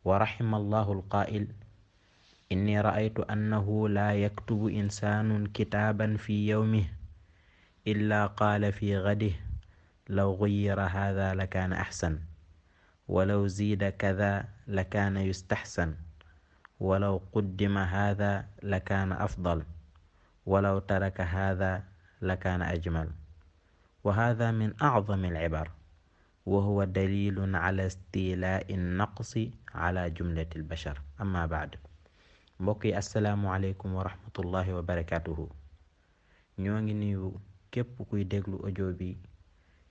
ورحم الله القائل إني رأيت أنه لا يكتب إنسان كتابا في يومه إلا قال في غده لو غير هذا لكان أحسن، ولو زيد كذا لكان يستحسن، ولو قدم هذا لكان أفضل، ولو ترك هذا لكان أجمل. وهذا من أعظم العبر، وهو دليل على استيلاء النقص على جملة البشر. أما بعد، mbokk yi asalaamualeykum wa rahmatullahi wa barakatuhu. ñoo ngi nuyu képp kuy déglu audio bi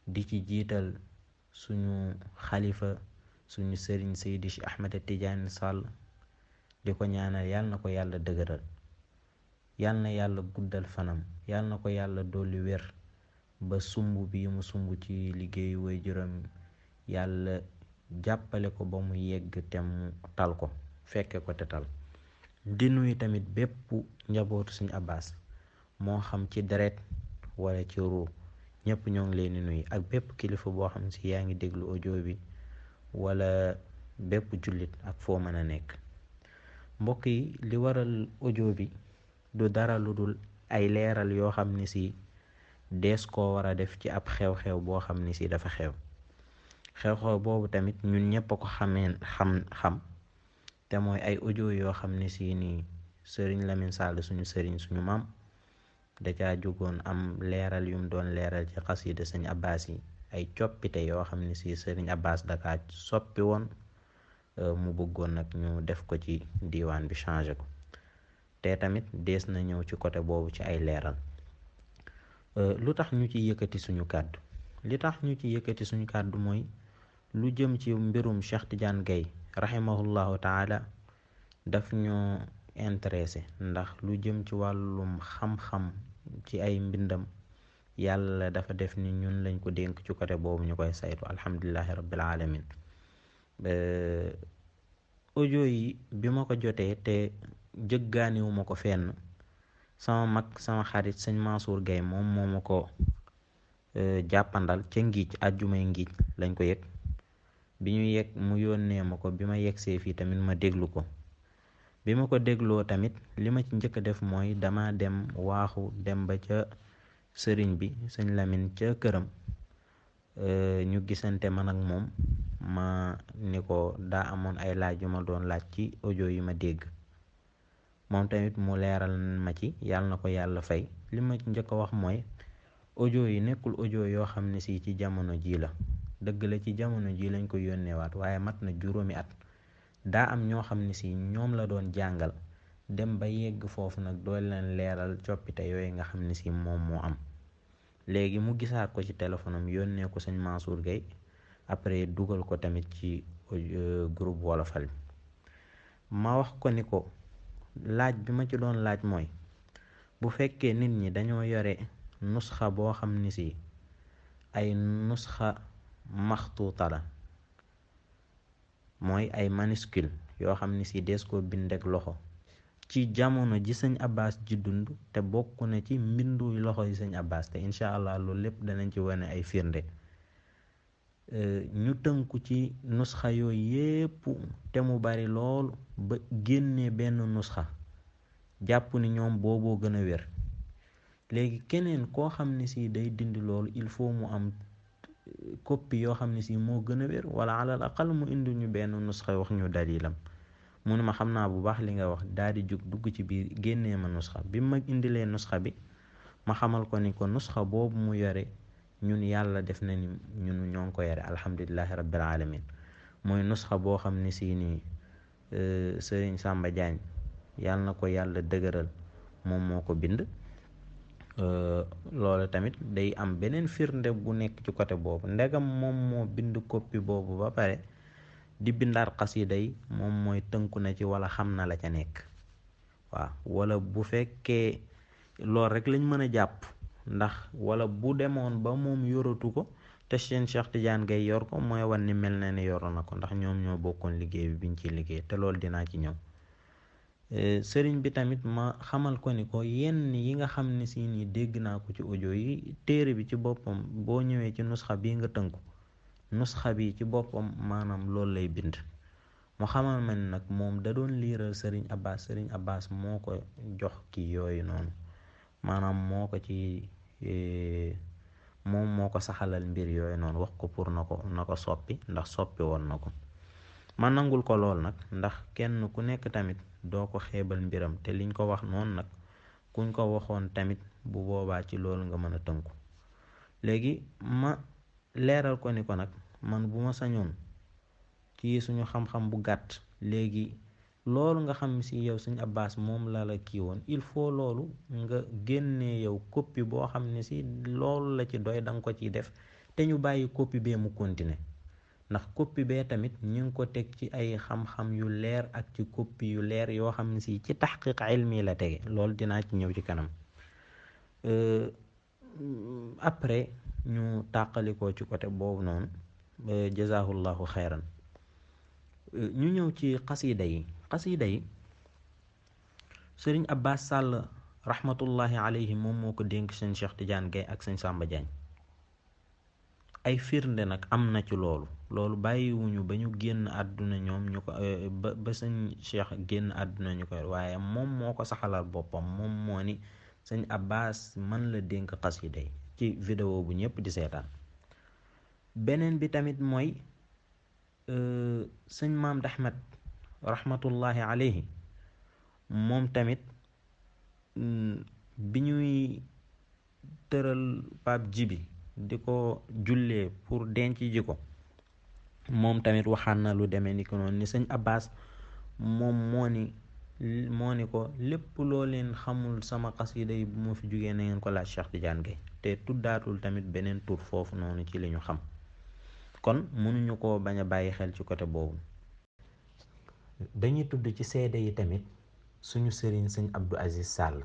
di ci jiital suñu xalifa suñu sëriñ Seydi Cheikh Ahmed Tidiane Sall, di ko ñaanal yàlla na ko yàlla dëgëral, yàlla na yàlla guddal fanam, yàlla na ko yàlla dolli wér ba sumb bi mu sumb ci liggéeyu waajuram yàlla jàppale ko ba mu yegg te mu tal ko, fekke ko te tal. di nuyu tamit bépp njabootu suñu Abbas, moo xam ci deret wala ci ruu, ñëpp ñoo ngi leen di nuyu, ak bépp kilifa boo xam si yaa ngi déglu audio bi, wala bépp jullit ak foo mën a nekk. mbokk yi, li waral audio bi du dara lu dul ay leeral yoo xam ni si dees koo war a def ci ab xew-xew boo xam ni si dafa xew-xew boobu tamit ñun ñëpp a ko xam te mooy ay audio yoo xam ne si nii sëriñ Lamine Sall suñu sëriñ suñu maam da caa jógoon am leeral yum doon leeral ci xasida sëñ Abbas yi, ay coppite yoo xam ne si sëriñ Abbas da kaa soppi woon, mu bëggoon nag ñu def ko ci diiwaan bi, changé ko. te tamit dees na ñëw ci côté boobu ci ay leeral. lu tax ñu ci yëkkati suñu kàddu li tax ñu ci yëkkati suñu kàddu mooy lu jëm ci mbirum Cheikh Tidiane Gaye rahimahullahu taala daf ñoo intéressé, ndax lu jëm ci wàllum xam-xam ci ay mbindam yàlla dafa def ni ñun lañ ko dénk ci côté boobu ñu koy saytu, alhamdulillahi rabbil alamin. audio yi bi ma ko jotee te jëggaaniwuma ko fenn, sama mag sama xarit sëñ Mansour Gaye moom moo ma ko jàppandal ca Ngiij, àjjumay Ngiij lañ ko yëg. bi ñu yegg mu yónnee ma ko, bi ma yeggsee fii tamit ma déglu ko. bi ma ko dégloo tamit li ma ci njëkk a def mooy dama dem waaxu dem ba ca sëriñ bi sëñ Lamine ca këram, ñu gisante man ak moom, ma ni ko daa amoon ay laaj yu ma doon laaj ci audio yi ma dégg. moom tamit mu leeral ma ci, yàlla na ko yàlla fay. li ma ci njëkk a wax mooy audio yi nekkul audio yoo xam ne si ci jamono ji la, dëgg la ci jamono ji lañ ko yónneewaat, waaye mat na juróomi at. daa am ñoo xam ne si ñoom la doon jàngal, dem ba yegg foofu nag doon leen leeral coppite yooyu nga xam ne si moom moo am. léegi mu gisaat ko ci téléphone am, yónnee ko sëñ Mansour Gaye, après dugal ko tamit ci groupe wolofal bi. ma wax ko ni ko laaj bi ma ci doon laaj mooy, bu fekkee nit ñi dañoo yore nusxa boo xam ne si ay nusxa maxtuuta la, mooy ay manuscule yoo xam ne si dees koo bind ak loxo ci jamono ji sëñ Abbas ji dund, te bokk na ci mbindu loxo yi sëñ Abbas, te incha allah loolu lépp danañ ci wane ay firnde. ñu tënku ci nusxa yooyu yépp te mu bari lool, ba génnee benn nusxa jàpp ni ñoom booboo gën a wér. léegi keneen koo xam ne si day dindi loolu, il faut mu am copie yoo xam ne si moo gën a wér, wala alal aqal mu indi ñu benn nusxa wax ñu dalilam. mu ne ma xam naa bu baax li nga wax, daal di jug dugg ci biir génnee ma nusxa bi. ma indilee nusxa bi, ma xamal ko ni ko nusxa boobu mu yore ñun yàlla def na ni ñun ñoo ngi ko yore, alhamdulillahi rabbil alamin. mooy nusxa boo xam ne si nii Sëriñ Samba Diagne yàlla na ko yàlla dëgëral, moom moo ko bind. loolu tamit day am beneen firnde bu nekk ci côté boobu, ndegam moom moo bind copie boobu ba pare di bindaat xasida yi, moom mooy tënku na ci wala xam na la ca nekk. waaw, wala bu fekkee loolu rek lañ mën a jàpp, ndax wala bu demoon ba moom yoratu ko te seen Cheikh Tidiane Gaye yor ko, mooy wan ni mel na ne yoroon na ko, ndax ñoom ñoo bokkoon liggéey bi biñ ciy liggéey, te loolu dinaa ci ñëw. sëriñ bi tamit ma xamal ko ni ko yenn yi nga xam ne si nii dégg naa ko ci audio yi, téere bi ci boppam boo ñëwee ci nusxa bii nga tënku, nusxa bi ci boppam maanaam loolu lay bind. mu xamal ma ni nag moom da doon liiral Sëriñ Abbas moo ko jox kii yooyu noonu, maanaam moo ko ci moom moo ko saxalal mbir yooyu noonu, wax ko pour na ko soppi, ndax soppi woon na ko. ma nangul ko lool nag, ndax kenn ku nekk tamit doo ko xeebal mbiram, te liñ ko wax noonu nag kuñ ko waxoon tamit bu boobaa ci loolu nga mën a tënku. léegi ma leeral ko ni ko nag man bu ma sañoon ci suñu xam-xam bu gàtt, léegi loolu nga xam si yow Sëñ Abbas moom la kii woon, il faut loolu nga génnee yow copie boo xam ne si loolu la ci doy da nga ko ciy def, te ñu bàyyi copie bee mu continuer, ndax copie bee tamit ñu ngi ko teg ci ay xam-xam yu leer ak ci copie yu leer yoo xam ne si ci taxqiq ilmi la tege. loolu dinaa ci ñëw ci kanam. après ñu tàqalikoo ci côté boobu noonu, jazahullahu xayran. ñu ñëw ci xasida yi. Sëriñ Abbas Sall rahmatullahi alayhi moom moo ko dénk sëñ Cheikh Tidiane Gaye ak sëñ Samba Diagne. ay firnde nag am na ci loolu bàyyiwuñu ba ñu génn àdduna ñoom ñu ko ba sëñ Cheikh génn àdduna ñu koy, waaye moom moo ko saxalal boppam, moom moo ni sëñ Abbas man la dénk xasida yi, ci vidéo bu ñëpp di seetaan. beneen bi tamit mooy sëñ Maam Ahmad rahmatullahi alayhi moom tamit bi ñuy tëral Pape Djibi di ko jullee pour denc ji ko, moom tamit waxaan na lu demee ni ko noonu, ni sëñ Abbas moom moo ni ko lépp loo leen xamul sama xasida yi bu ma fi jógee na ngeen ko laaj Cheikh Tidiane Gaye, te tuddaatul tamit beneen tur foofu noonu ci li ñu xam. kon mënuñu ko bañ a bàyyi xel ci côté boobu. dañuy tudd ci seede yi tamit suñu sëriñ sëñ Abdou Aziz Sall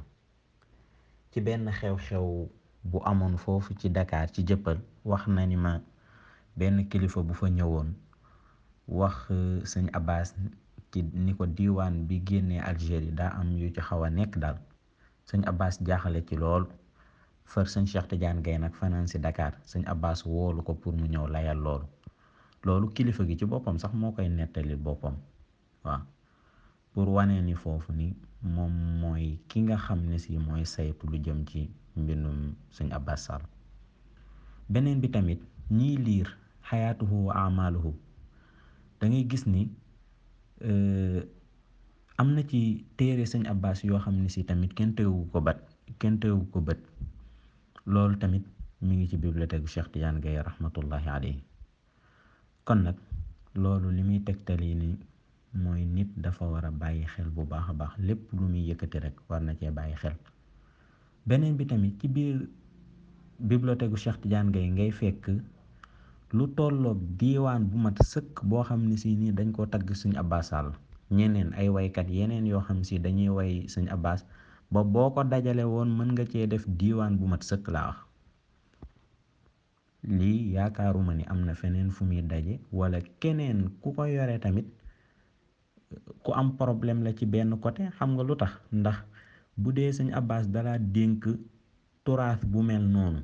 ci benn xew-xew bu amoon foofu ci Dakar ci Jëppal. wax na ni ma benn kilifa bu fa ñëwoon wax sëñ Abbas ci ni ko diiwaan bi génnee Algérie daa am yu ci xaw a nekk daal. sëñ Abbas jaaxale ci lool, far sëñ Cheikh Tidiane Gaye nag fanaan si Dakar. sëñ Abbas woolu ko pour mu ñëw layal loolu kilifa gi ci boppam sax moo koy nettali boppam, waaw, pour wane ni foofu ni moom mooy ki nga xam ne si mooy saytu lu jëm ci mbindum sëñ Abbas Sall. beneen bi tamit ñiy liir xayaatuhu wa amaluhu da ngay gis ni am na ci téere sëñ Abbas yoo xam ne si tamit kenn teewu ko bët. loolu tamit mi ngi ci bibliothèque Cheikh Tidiane Gaye rahmatullahi alayhi. kon nag loolu li muy tegtali ni mooy nit dafa war a bàyyi xel bu baax a baax, lépp lu muy yëkkati rek war na cee bàyyi xel. beneen bi tamit ci biir bibliothèque Cheikh Tidiane Gaye ngay fekk lu tolloog diiwaan bu mat sëkk boo xam ne si nii dañ koo tagg sëñ Abbas Sall. ñeneen ay waykat yeneen yoo xam si dañuy way sëñ Abbas ba boo ko dajale woon mën nga cee def diiwaan bu mat sëkk laa wax. lii yaakaaruma ni am na feneen fu muy daje, wala keneen ku ko yore tamit ku am problème la ci benn côté. xam nga lu tax? ndax bu dee sëñ Abbas dala dénk turaas bu mel noonu,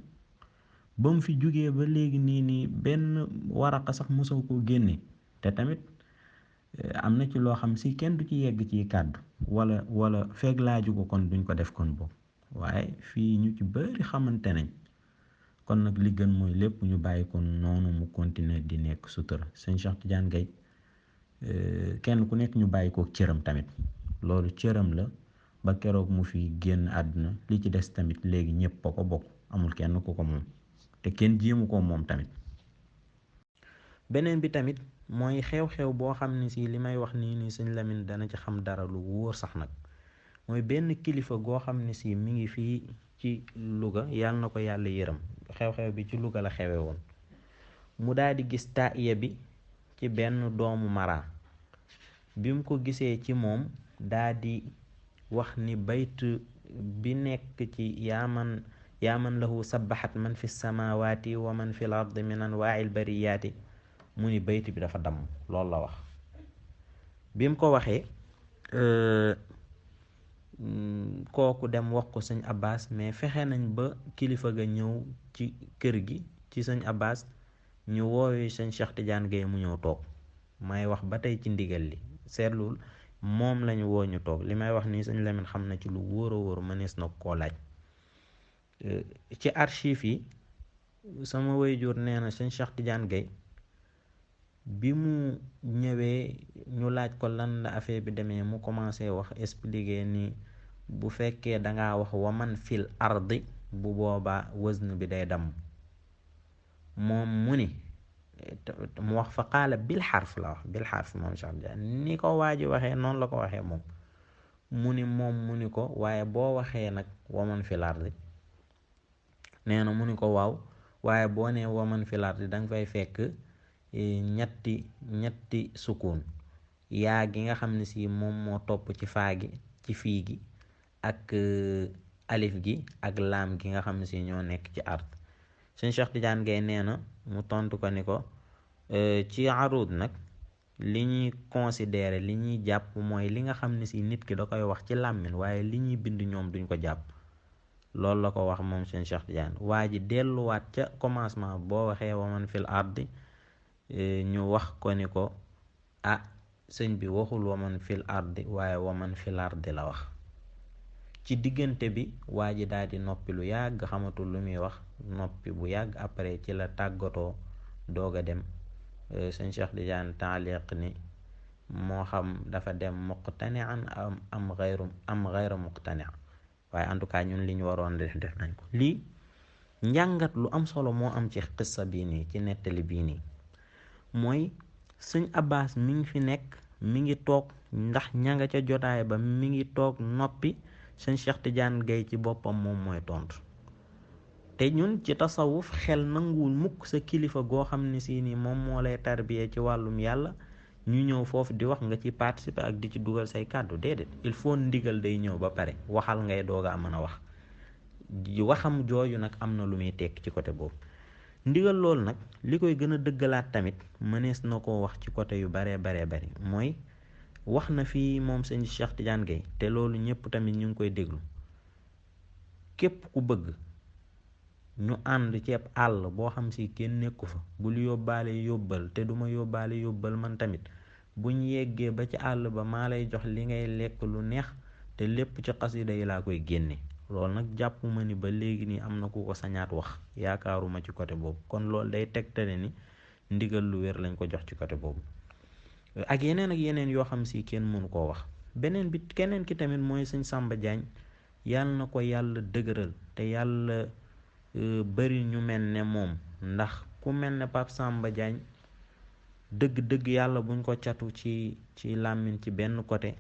ba mu fi jógee ba léegi nii benn waraqa sax mosoo koo génne, te tamit am na ci loo xam si kenn du ci yegg ci kàddu wala feeg laaju ko kon duñ ko def kon boobu. waaye fii ñu ci bari xamante nañ. kon nag li gën mooy lépp ñu bàyyi ko noonu mu continuer di nekk sutura. sëñ Cheikh Tidiane Gaye kenn ku nekk ñu bàyyi ko cëram tamit. loolu cëram la ba keroog mu fi génn àdduna. li ci des tamit léegi ñëpp a ko bokk, amul kenn ku ko moom, te kenn jéemu ko moom tamit. beneen bi tamit mooy xew-xew boo xam ne si li may wax nii sëñ Lamine dana ci xam dara lu wóor sax nag. mooy benn kilifa goo xam ne si mi ngi fii ci Louga, yàlla na ko yàlla yërëm. xew-xew bi ci Louga la xewe woon. mu daal di gis taaya bi ci benn doomu mara. bi mu ko gisee ci moom daa di wax ni bayt bi nekk ci yaaman lahu sabaxat man fi samawati wa man fi l ardi min anwaa'il bariyaati, mu ni bayt bi dafa damm. loolu la wax. bi mu ko waxee kooku dem wax ko sëñ Abbas, mais fexe nañ ba kilifa ga ñëw ci kër gi ci sëñ Abbas, ñu woowee sëñ Cheikh Tidiane Gaye mu ñëw toog. may wax ba tey ci ndigal li seetlul moom lañu woo ñu toog li may wax nii sëñ Lamine xam na ci lu wóor a wóor mënees na koo laaj ci archive yi sama waajur nee na sëñ Cheikh Tidiane Gaye bi mu ñëwee ñu laaj ko lan la affaire bi demee mu commencé wax expliquer ni bu fekkee dangaa wax waman fil ardi bu boobaa wazn bi day damm moom mu ni mu wax fa qaala bil xarf la wax bil xarf moom Cheikh Tidiane ni ko waa ji waxee noonu la ko waxee moom mu ni ko waaye boo waxee nag waman fil ardi nee na mu ni ko waaw waaye boo nee waman fil ardi danga fay fekk ñetti sukun yaa gi nga xam ne si moom moo topp ci faa gi ci fii gi ak alif gi ak laam gi nga xam ne si ñoo nekk ci ard sëñ Cheikh Tidiane Gaye nee na mu tontu ko ni ko ci arud nag li ñuy considérer li ñuy jàpp mooy li nga xam ne si nit ki da koy wax ci làmmiñ waaye li ñuy bind ñoom duñ ko jàpp loolu la ko wax moom sëñ Cheikh Tidiane waa ji delluwaat ca commencement boo waxee waman fil ardi ñu wax ko ni ko ah sëñ bi waxul waman fil ardi waaye waman fil ardi la wax ci diggante bi waa ji daal di noppi lu yàgg xamatul lu muy wax noppi bu yàgg après ci la tàggatoo doog a dem sëñ Cheikh Tidiane taaliq ni moo xam dafa dem muqtani'an am ghayru muqtani' waaye en tout cas ñun li ñu waroon def nañ ko lii njàngat lu am solo moo am ci xissa bii nii ci nettali bii nii mooy sëñ Abbas mi ngi fi nekk mi ngi toog ndax ña nga ca jotaay ba mi ngi toog noppi sëñ Cheikh Tidiane Gaye ci boppam moom mooy tontu te ñun ci tasawuf xel nanguwul mukk sa kilifa goo xam ne si ni moom moo lay tarbiyee ci wàllum yàlla ñu ñëw foofu di wax nga ci participer ak di ci dugal say kàddu déedéet il faut ndigal day ñëw ba pare waxal ngay doog a mën a wax waxam jooju nag am na lu muy tekk ci côté boobu ndigal loolu nag li koy gën a dëggalaat tamit mënees na koo wax ci côté yu baree bari mooy wax na fii moom sëñ Cheikh Tidiane Gaye te loolu ñëpp tamit ñu ngi koy déglu képp ku bëgg ñu ànd ceeb àll boo xam si kenn nekku fa bul yóbbaale yóbbal te duma yóbbaale yóbbal man tamit buñ yeggee ba ci àll ba maa lay jox li ngay lekk lu neex te lépp ci xasida yi laa koy génne loolu nag jàpp ma ni ba léegi nii am na ku ko sañaat wax yaakaaruma ci côté boobu kon loolu day tegtale ni ndigal lu wér lañ ko jox ci côté boobu ak yeneen yoo xam si kenn mënu koo wax beneen bi keneen ki tamit mooy sëñ Samba Diagne yàlla na ko yàlla dëgëral te yàlla bari ñu mel ne moom ndax ku mel ne Pape Samba Diagne dëgg-dëgg yàlla buñ ko catu ci làmmiñ ci benn côté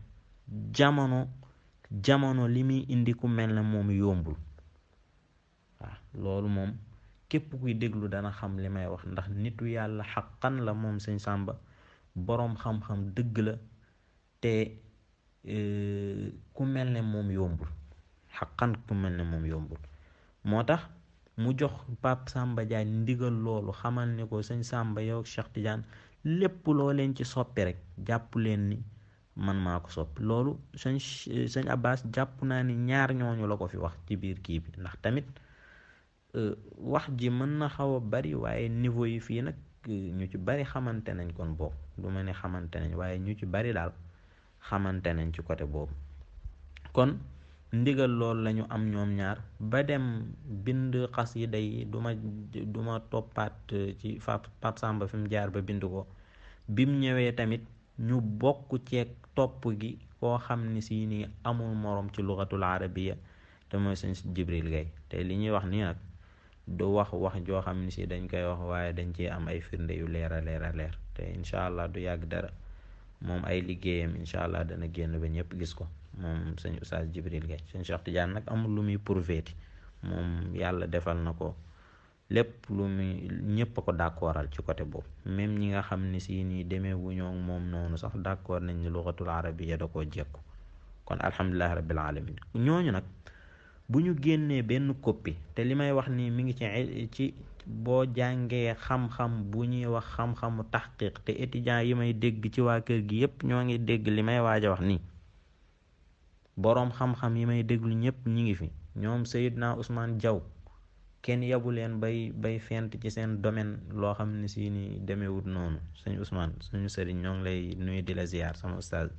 jamono li muy indi ku mel ne moom yombul waaw loolu moom képp kuy déglu dana xam li may wax ndax nitu yàlla xaqan la moom sëñ Samba boroom xam-xam dëgg la te ku mel ne moom yombul xaqan ku mel ne moom yombul moo tax mu jox Pape Samba Diagne ndigal loolu xamal ni ko sëñ Samba yow Cheikh Tidiane lépp loo leen ci soppi rek jàpp leen ni man maa ko soppi loolu sëñ Abbas jàpp naa ni ñaar ñooñu la ko fi wax ci biir kii bi ndax tamit wax ji mën na xaw a bari waaye niveau yi fii nag ñu ci bari xamante nañ kon boobu du ma ne xamante nañ waaye ñu ci bari daal xamante nañ ci côté boobu kon ndigal loolu lañu am ñoom ñaar ba dem bind xasida yi duma toppaat ci Pape Samba fi mu jaar ba bind ko bim ñëwee tamit ñu bokk ceeg topp gi koo xam ni si nii amul moroom ci lugatul arabiya te mooy sëñ Jibril Gaye te li ñuy wax nii nag du wax joo xam ni si dañ koy wax waaye dañ ci am ay firnde yu leer a leer te incha allah du yàgg dara moom ay liggéeyam incha allah dana génn ba ñëpp gis ko moom sëñ Oustaz Jibril Gaye sëñ Cheikh Tidiane nag amul lu muy prouvéti moom yàlla defal na ko lépp lu muy ñëpp a ko d'accordal ci côté boobu même ñi nga xam ni si nii demee wu ñoo moom noonu sax d'accord nañ ni lugatul arabiya da koo jekku kon alhamdulillahi rabbil alamin ñooñu nag bu ñu génnee benn copie te li may wax nii mi ngi ci boo jàngee xam-xam bu ñuy wax xam-xamu taxqiq te étudiants yi may dégg ci waa kër gi yépp ñoo ngi dégg li may waaj a wax nii boroom xam-xam yi may déglu ñépp ñi ngi fi ñoom Seydina Ousmane Diaw kenn yabu leen bay fent ci seen domaine loo xam ne si ni demewut noonu. sëñ Ousmane suñu sëriñ ñoo ngi lay nuyu di la ziyaar sama ustaaz.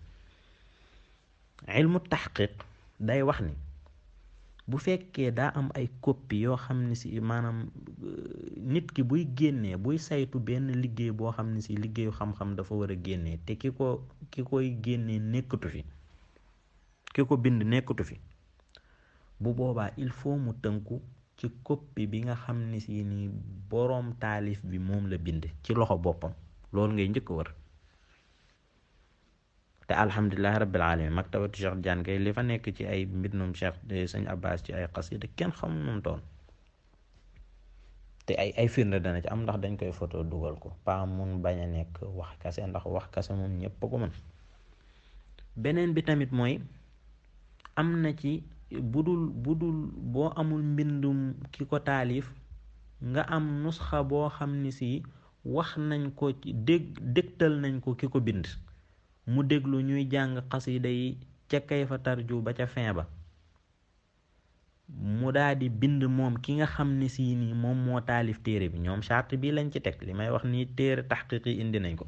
ilmu taxqiq day wax ni bu fekkee daa am ay copie yoo xam ne si maanaam nit ki buy génnee buy saytu benn liggéey boo xam ne si liggéeyu xam-xam dafa war a génnee te ki koy génnee nekkatu fi, ki ko bind nekkatu fi, bu boobaa il faut mu tënku ci copie bi nga xam ne si ni boroom taalif bi moom la bind ci loxo boppam. loolu ngay njëkk wër. te alhamdulilahi rabbil alamin maktabatu Cheikh Tidiane Gaye li fa nekk ci ay mbindum Cheikh sëñ Abbas ci ay xasida kenn xam nu mu toon. te ay firnde dana ci am ndax dañ koy photo dugal ko, pa mun bañ a nekk wax kase, ndax wax kase moom ñépp a ko mën. beneen bi tamit mooy am na ci budul boo amul mbindum ki ko taalif nga am nusxa boo xam ni si wax nañ ko ci dégtal nañ ko ki ko bind mu déglu ñuy jàng xasida yi ca kayfa tarju ba ca fin ba, mu daal di bind moom ki nga xam ne si nii moom moo taalif téere bi. ñoom charte bi lañ ci teg, li may wax nii téere taxqiq yi indi nañ ko.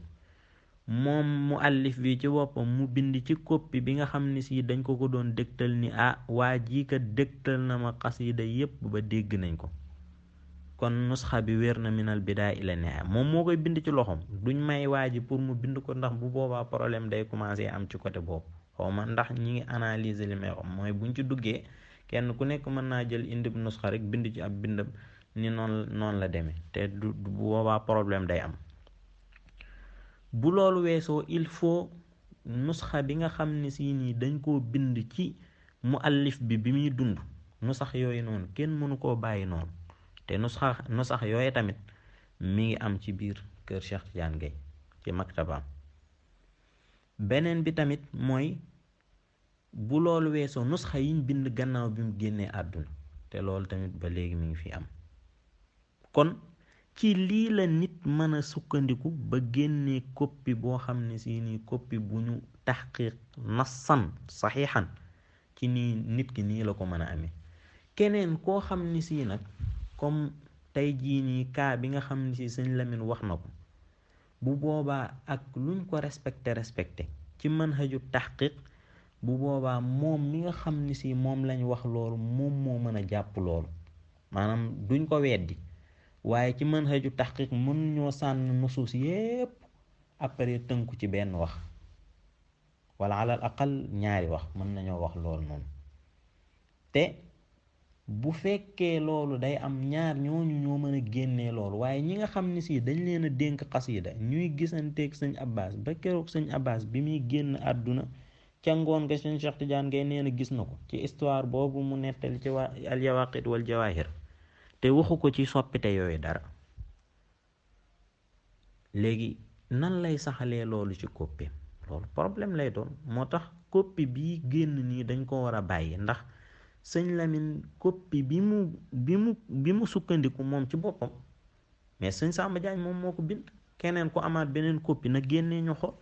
moom mu allif bi ci boppam mu bind ci copie bi nga xam ne si dañ ko doon dégtal ni waa jii kat dégtal na ma xasida yépp ba dégg nañ ko, kon nusxa bi wér na minal bidaa ila nihaaya. moom moo koy bind ci loxoom, duñ may waa ji pour mu bind ko, ndax bu boobaa problème day commencer am ci côté boobu. xaw ma ndax ñi ngi analyser li may wax, mooy buñ ci duggee kenn ku nekk mën naa jël indi nusxa rek bind ci ab bindam ni noonu la demee, te du bu boobaa problème day am. bu loolu weesoo il faut nusxa bi nga xam ne si nii dañ koo bind ci muallif bi muy dund, nusax yooyu noonu kenn mënu koo bàyyi noonu. te nusax yooyu tamit mi ngi am ci biir kër Cheikh Tidiane Gaye ci maktabaam. beneen bi tamit mooy bu loolu weesoo nusxa yiñ bind gannaaw bi mu génnee àdduna, te loolu tamit ba léegi mi ngi fi am. kon ci lii la nit mën a sukkandiku ba génnee copie boo xam ne si nii copie bu ñu taxqiq nassan saxiixan ci nii nit ki nii la ko mën a amee. keneen koo xam ne si nag comme tey jii nii cas bi nga xam ne si sëñ Lamine wax na ko, bu boobaa ak luñ ko respecté ci manhaju taxqiq, bu boobaa moom mi nga xam ne si moom lañ wax loolu moom moo mën a jàpp loolu, maanaam duñ ko weddi, waaye ci manhaju taxqiq mën ñoo sànn nusuus yépp après tënku ci benn wax, wala alal aqal ñaari wax mën nañoo wax loolu noonu. te bu fekkee loolu day am ñaar ñooñu ñoo mën a génnee loolu, waaye ñi nga xam ne si dañ leen a dénk xasida ñuy gisanteeg sëñ Abbas ba keroog sëñ Abbas bi muy génn àdduna ca ngoon nga sëñ Cheikh Tidiane Gaye nee na gis na ko ci histoire boobu mu nettali ci waa al yawaqit wal jawahir, te waxu ko ci soppite yooyu dara. léegi nan lay saxalee loolu ci copie? loolu problème lay doon. moo tax copie bii génn nii dañ ko war a bàyyi, ndax sëñ Lamine copie bi mu sukkandiku moom ci boppam, mais sëñ Samba Diagne moom moo ko bind. keneen ku amaat beneen copie na génnee ñu xool.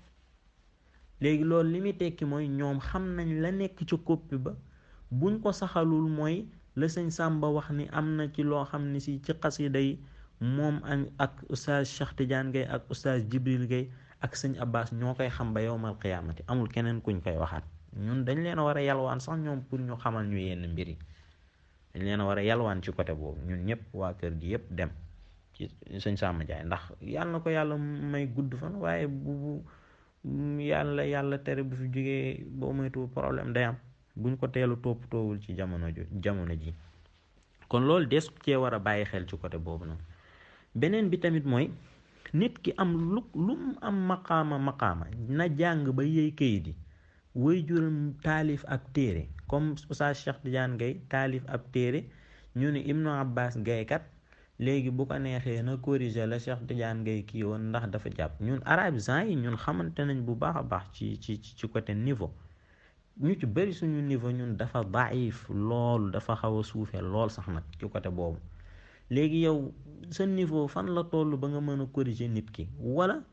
léegi loolu li muy tekki mooy ñoom xam nañ la nekk ci copie ba, buñ ko saxalul mooy la sëñ Samba wax ni am na ci loo xam ne si ci xasida yi moom ak oustaz Cheikh Tidiane Gaye ak oustaz Jibril Gaye ak sëñ Abbas ñoo koy xam ba yowmal qiyaamati, amul keneen kuñ koy waxaat. ñun dañ leen a war a yalwaan sax ñoom pour ñu xamal ñu yenn mbir yi, dañ leen a war a yalwaan ci côté boobu. ñun ñëpp waa kër gi yëpp dem ci sëñ Samba Diagne, ndax yàlla na ko yàlla may gudd fan, waaye bu yàlla tere bu fi jógee boo moytu problème day am buñ ko teelu toppatoowul ci jamono ji. kon loolu des cee war a bàyyi xel ci côté boobu noonu. beneen bi tamit mooy nit ki am lu mu am maqaama na jàng ba yëy kayit yi. way juram taalif ab téere comme Oustaz Cheikh Tidiane Gaye taalif ab téere, ñu ne Ibnu Abbas Gaye kat léegi bu ko neexee na corriger la Cheikh Tidiane Gaye kii woon ndax dafa jàpp. ñun arabisants yi ñun xamante nañ bu baax a baax ci côté niveau. ñu ci bëri suñu niveau ñun dafa daif lool, dafa xaw a suufee lool sax nag ci côté boobu. léegi yow sa niveau fan la toll ba nga mën a corriger nit ki, wala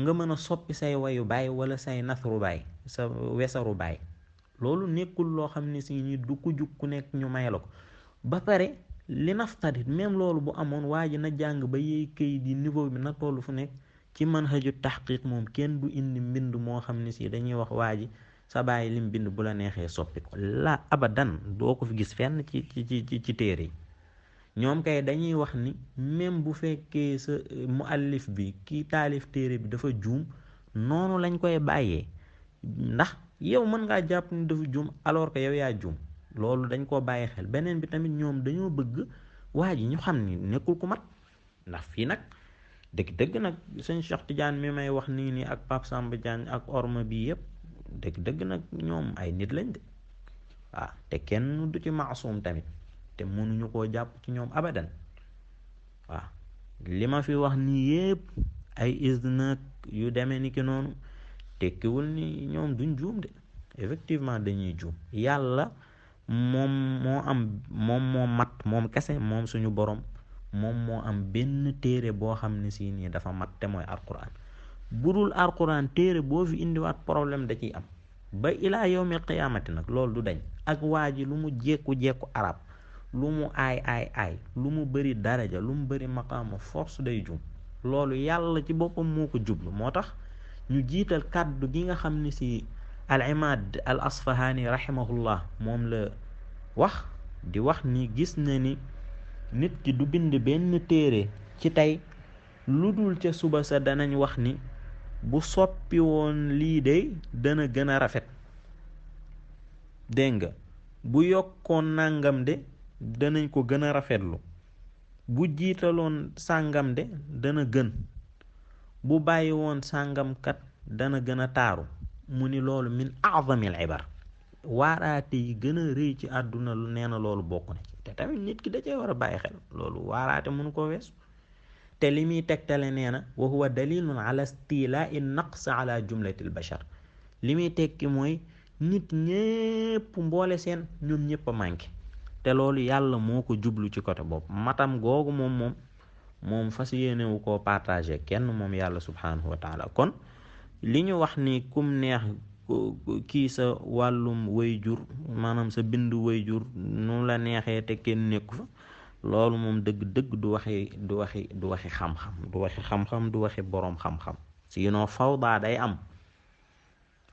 nga mën a soppi say wayu baay wala say nasru baay, sa wesaru baay. loolu nekkul loo xam ne si ni du ku jug ku nekk ñu may la ko. ba pare li naftarit même loolu bu amoon waa ji na jàng ba yey këyit yi niveau bi na toll fu nekk ci manhaju taxqiq moom kenn du indi mbind moo xam ne si dañuy wax waa ji sa bàyyi lim bind bu la neexee soppi ko la abadan doo ko fi gis fenn ci téere yi ñoom kay dañuy wax ni même bu fekkee sa muallif bi kii taalif téere bi dafa juum noonu lañ koy bàyyee ndax yow mën ngaa jàpp ni dafa juum alors que yow yaa juum loolu dañ koo bàyyi xel beneen bi tamit ñoom dañoo bëgg waa ji ñu xam ni nekkul ku mat ndax fii nag dëgg-dëgg nag sëñ Cheikh Tidiane mi may wax nii nii ak Pape Samba Diagne ak orma bi yëpp dëgg-dëgg nag ñoom ay nit lañ de waaw te kenn du ci maasum tamit te mënuñu koo jàpp ci ñoom abadan waaw li ma fi wax nii yëpp ay isnad yu demee ni ki noonu tekkiwul ni ñoom duñ juum de effectivement dañuy juum yàlla moom moo mat moom kese moom suñu borom moom moo am benn téere boo xam ne si nii dafa mat te mooy alquran budul alquran téere boo fi indiwaat problème da ciy am ba ilaa yawmil qiyaamati nag loolu du dañ ak waa ji lu mu jekku arab lu mu aay lu mu bëri daraja lu mu bëri maqaama force day jum loolu yàlla ci boppam moo ko jublu moo tax ñu jiital kàddu gi nga xam ne si al imaad al asfahani rahimahullah moom la wax di wax ni gis na ni nit ki du bind benn téere ci tey lu dul ca suba sa danañ wax ni bu soppi woon lii de dana gën a rafet dégg nga bu yokkoon nàngam de danañ ko gën a rafetlu bu jiitaloon sàngam de dana gën bu bàyyi woon sàngam kat dana gën a taaru mu ni loolu min a'zamil ibar waaraate yi gën a rëy ci àdduna lu nee na loolu bokk na ci te tamit nit ki da cee war a bàyyi xel loolu waaraate mënu ko weesu te li muy tegtale nee na wa huwa dalilun ala istilaa'i naqs ala jumlatil bashar li muy tekki mooy nit ñépp mboole seen ñoom ñépp a manqué te loolu yàlla moo ko jublu ci côté boobu matam googu moom fas yéenewu koo partagé kenn moom yàlla subhanahu wa taala kon li ñu wax ni kum neex kii sa wàllum wayjur maanaam sa bindu wayjur nu la neexee te kenn nekku fa loolu moom dëgg-dëgg du waxi xam-xam du waxi boroom xam-xam sinon fawda day am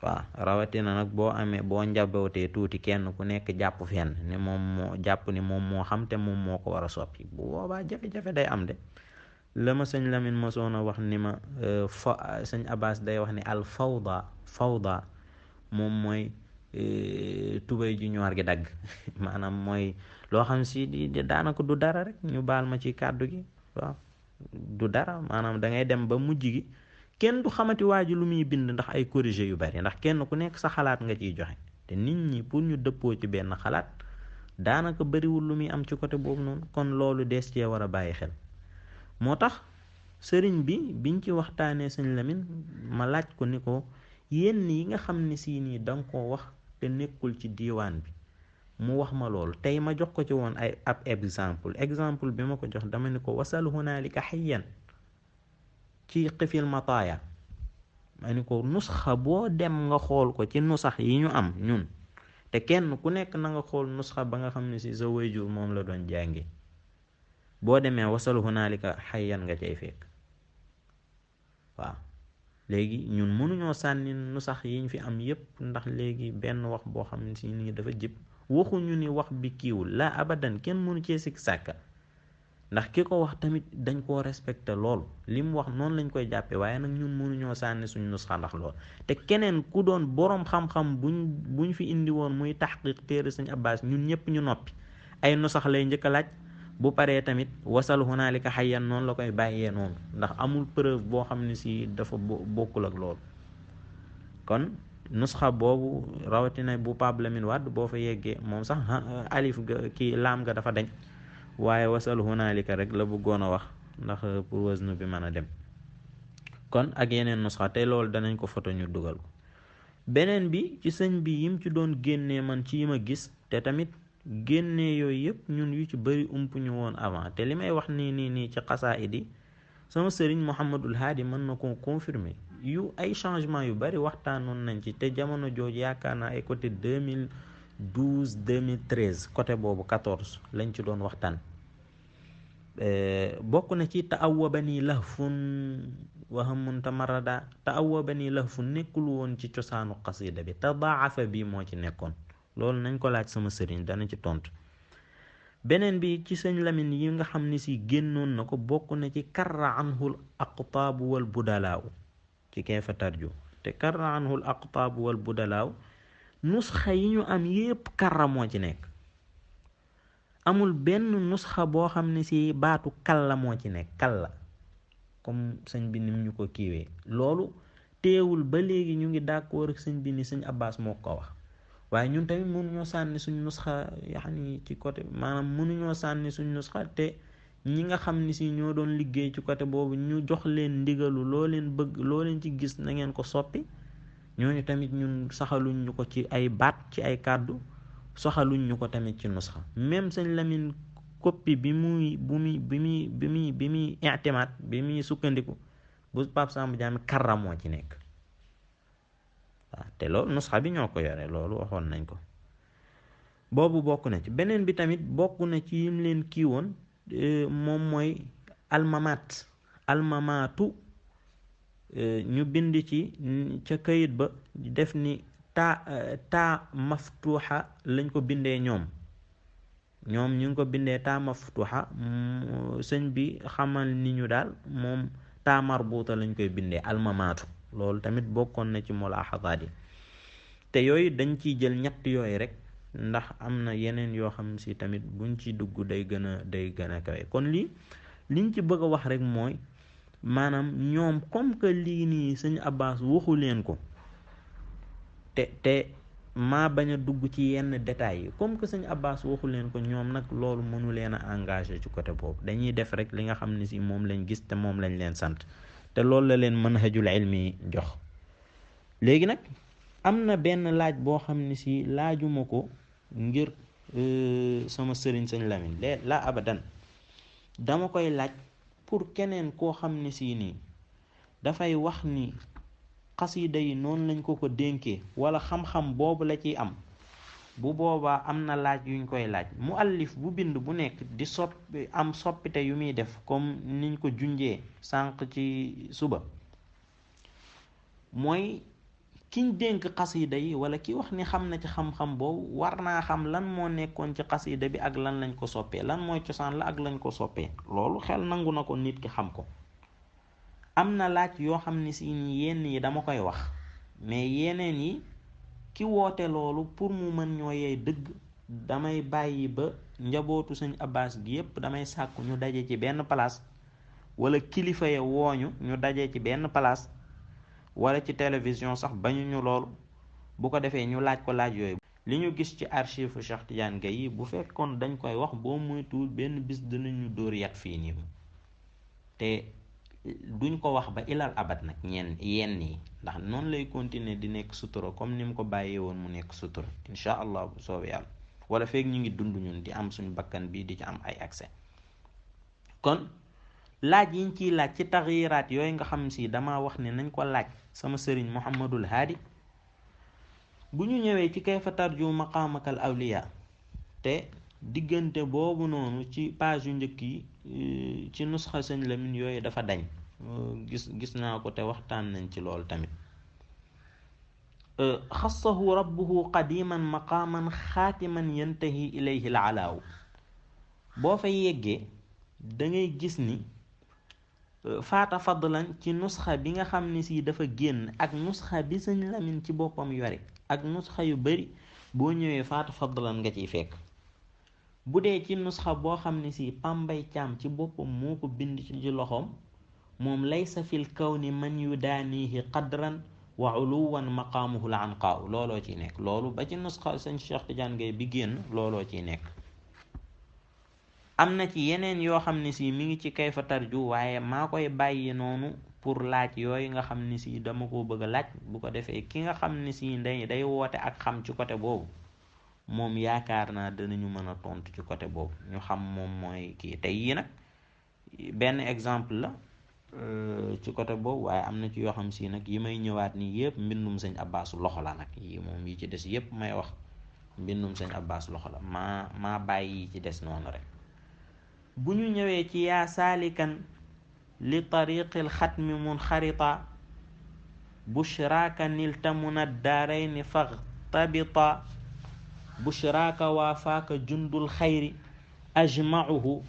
waaw rawatina nag boo njabawtee tuuti kenn ku nekk jàpp fenn ni moom moo xam te moom moo ko war a soppi bu boobaa jafe-jafe day am de la ma sëñ Lamine mosoon a wax ni ma sëñ Abbas day wax ni al fawda moom mooy tubéy ju ñoor gi dagg maanaam mooy loo xam si daanaka du dara rek ñu baal ma ci kàddu gi waaw du dara maanaam da ngay dem ba mujj gi kenn du xamati waa ji lu muy bind ndax ay corrigé yu bari ndax kenn ku nekk sa xalaat nga ciy joxe te nit ñi pour ñu dëppoo ci benn xalaat daanaka bariwul lu muy am ci côté boobu noonu kon loolu des cee war a bàyyi xel moo tax sëriñ bi biñ ci waxtaanee sëñ Lamine ma laaj ko ni ko yenn yi nga xam ne si nii danga koo wax te nekkul ci diiwaan bi mu wax ma loolu tey ma jox ko ci woon ab exemple bi ma ko jox dama ni ko wasal hunaalika hayyan ci xifil mataaya ma ni ko nusxa boo dem nga xool ko ci nusax yi ñu am ñun te kenn ku nekk na nga xool nusxa ba nga xam ne si sa wayjur moom la doon jàngi boo demee wasal hunaalika hayyan nga cay fekk waaw léegi ñun mënuñoo sànni nusax yiñ fi am yépp ndax léegi benn wax boo xam ne si nii dafa jib waxuñu ni wax bi kiiwul la abadan kenn mënu cee sikk sàkka ndax ki ko wax tamit dañ koo respecté lool li mu wax noonu lañ koy jàppee waaye nag ñun mënuñoo sànni suñ nusxa ndax lool te keneen ku doon boroom xam-xam buñ fi indi woon muy taxqiq téere Sëñ Abbas ñun ñëpp ñu noppi ay nusax lay njëkk a laaj bu paree tamit wasal hunaalika hayyan noonu la koy bàyyee noonu ndax amul preuve boo xam ne si dafa bokkul ak loolu kon nusxa boobu rawatina bu Pape Lamine Wade boo fa yeggee moom sax alif ga kii laam ga dafa dañ waaye wasal hunaalika rek la bëggoon a wax ndax pour wasnu bi mën a dem kon ak yeneen nusxa te loolu danañ ko foto ñu dugal ko beneen bi ci sëñ bi yim ci doon génnee man ci yi ma gis te tamit génnee yooyu yëpp ñun yu ci bëri ump ñu woon avant te li may wax nii ci xasaayid yi sama sëriñ Mouhamadul Haadi mën na ko confirmer yu ay changement yu bari waxtaanoon nañ ci te jamono jooju yaakaar naa ay côté 2000 2013 côté boobu 14 lañ ci doon waxtaan. bokk na ci ta'awwabani lahfun wa hammun tamarrada. ta'awwabani lahfun nekkul woon ci cosaanu qasida bi, tadaafa bi moo ci nekkoon. loolu nañ ko laaj sama sëriñ dana ci tontu. beneen bi ci sëñ Lamin yi nga xam ni si génnoon na ko bokk na ci karra anhul aqtaabu wal budalaaw ci kayfa tarju. te karra anhul aqtaabu wal budalaaw nusxa yi ñu am yépp karra moo ci nekk. amul benn nusxa boo xam ne si baatu kalla moo ci nekk, kalla comme sëñ bi nim ñu ko kiiwee. loolu teewul ba léegi ñu ngi d'accord ak sëñ bi ni sëñ Abbas moo ko wax. waaye ñun tamit mënuñoo sànni suñ nusxa yaani ci côté maanaam mënuñoo sànni suñ nusxa te ñi nga xam ni si ñoo doon liggéey ci côté boobu ñu jox leen ndigalu loo leen bëgg loo leen ci gis na ngeen ko soppi. ñooñu tamit ñun saxaluñ ñu ko ci ay baat ci ay kàddu, soxaluñ ñu ko tamit ci nusxa. même sëñ Lamin copie bi muy i'timaad bi muy sukkandiku bu Pape Samba Diame karra moo ci nekk. waaw te loolu nusxa bi ñoo ko yore, loolu waxoon nañ ko. boobu bokk na ci. beneen bi tamit bokk na ci yim leen kii woon moom mooy almamaatu ñu bind ci ca kayit ba def ni taa maftuuxa lañ ko bindee ñoom ñu ngi ko bindee taa maftuuxa. sëñ bi xamal ni ñu daal moom taa marbuuta lañ koy bindee almamaatu. loolu tamit bokkoon na ci mulaaxadaat yi. te yooyu dañ ciy jël ñett yooyu rek, ndax am na yeneen yoo xam si tamit buñ ci dugg day gën a kawe. kon liñ ci bëgg a wax rek mooy maanaam ñoom comme que lii nii sëñ Abbas waxu leen ko te maa bañ a dugg ci yenn détails yi, comme que sëñ Abbas waxu leen ko, ñoom nag loolu mënu leen a engagé ci côté boobu. dañuy def rek li nga xam ne si moom lañ gis te moom lañ leen sant, te loolu la leen manhajul ilmi jox. léegi nag am na benn laaj boo xam ne si laajuma ko ngir sama sëriñ sëñ Lamin la abadan, dama koy laaj pour keneen koo xam ne si nii dafay wax ni xasida yi noonu lañ ko dénkee wala xam-xam boobu la ciy am. bu boobaa am na laaj yuñ koy laaj. muallif bu bind bu nekk di am soppite yu muy def comme niñ ko junjee sànq ci suba, mooy kiñ dénk xasida yi wala ki wax ni xam na ci xam-xam boobu war naa xam lan moo nekkoon ci xasida bi ak lan lañ ko soppee, lan mooy cosaan la ak lañ ko soppee. loolu xel nangu na ko nit ki xam ko. am na laaj yoo xam ne si yenn yi dama koy wax, mais yeneen yi ki woote loolu pour mu mën ñoo yey dëgg damay bàyyi ba njabootu sëñ Abbas gi yépp damay sàkku ñu daje ci benn place, wala kilifa ya wooñu ñu daje ci benn place, wala ci télévision sax bañuñu loolu. bu ko defee ñu laaj ko laaj yooyu. li ñu gis ci archive Cheikh Tidiane Gaye yi bu fekkoon dañ koy wax boo moytuwul benn bis dinañu dóor yat fii nii, te duñ ko wax ba ilal abad nag yenn yi, ndax noonu lay continuer di nekk sutura comme ni mu ko bàyyee woon mu nekk sutura incha allah bu soobee yàlla, wala feek ñu ngi dund ñun di am suñu bakkan bii di ci am ay accès. kon laaj yiñ ciy laaj ci taxyiraat yooyu nga xam si dama wax ne nañ ko laaj sama sëriñ Muhammadul Haadi. bu ñu ñëwee ci kayfa tarju maqaamakal awliya, te diggante boobu noonu ci page yu njëkk yi ci nusxa sëñ Lamin yooyu dafa dañ. gis naa ko te waxtaan nañ ci loolu tamit. xassahu rabbuhu qadiman maqaaman xaatiman yantahi ilayhi al alaaw. boo fa yeggee da ngay gis ni faata fadlan ci nusxa bi nga xam ne si dafa génn ak nusxa bi sëñ Lamin ci boppam yore ak nusxa yu bari, boo ñëwee faata fadlan nga ciy fekk. bu dee ci nusxa boo xam ne si Pambay Caam ci boppam moo ko bind ci loxoom, moom laysa fil kawni man yudaanihi qadran wa uluwan maqaamuhu l anqaaw, looloo ciy nekk. loolu ba ci nusxa sëñ Cheikh Tidiane Gaye bi génn looloo ciy nekk. am na ci yeneen yoo xam ne si mi ngi ci kayfa tarju, waaye maa koy bàyyi noonu pour laaj yooyu nga xam ne si dama ko bëgg a laaj. bu ko defee ki nga xam ne si day woote ak xam ci côté boobu, moom yaakaar naa danañu mën a tontu ci côté boobu, ñu xam moom mooy kii. tey yii nag benn exemple la ci côté boobu, waaye am na ci yoo xam si nag yi may ñëwaat nii yëpp mbindum sëñ Abbas loxo la nag. yi moom yi ci des yëpp may wax mbindum sëñ Abbas loxo la maa bàyyi ci des noonu rek. bu ñu ñëwee ci yaa saalikan li tariqil xatmi munxarita bushraaka nilta muna daarayni faxtabita bushraaka waafaaka jundul xayri ajmauhu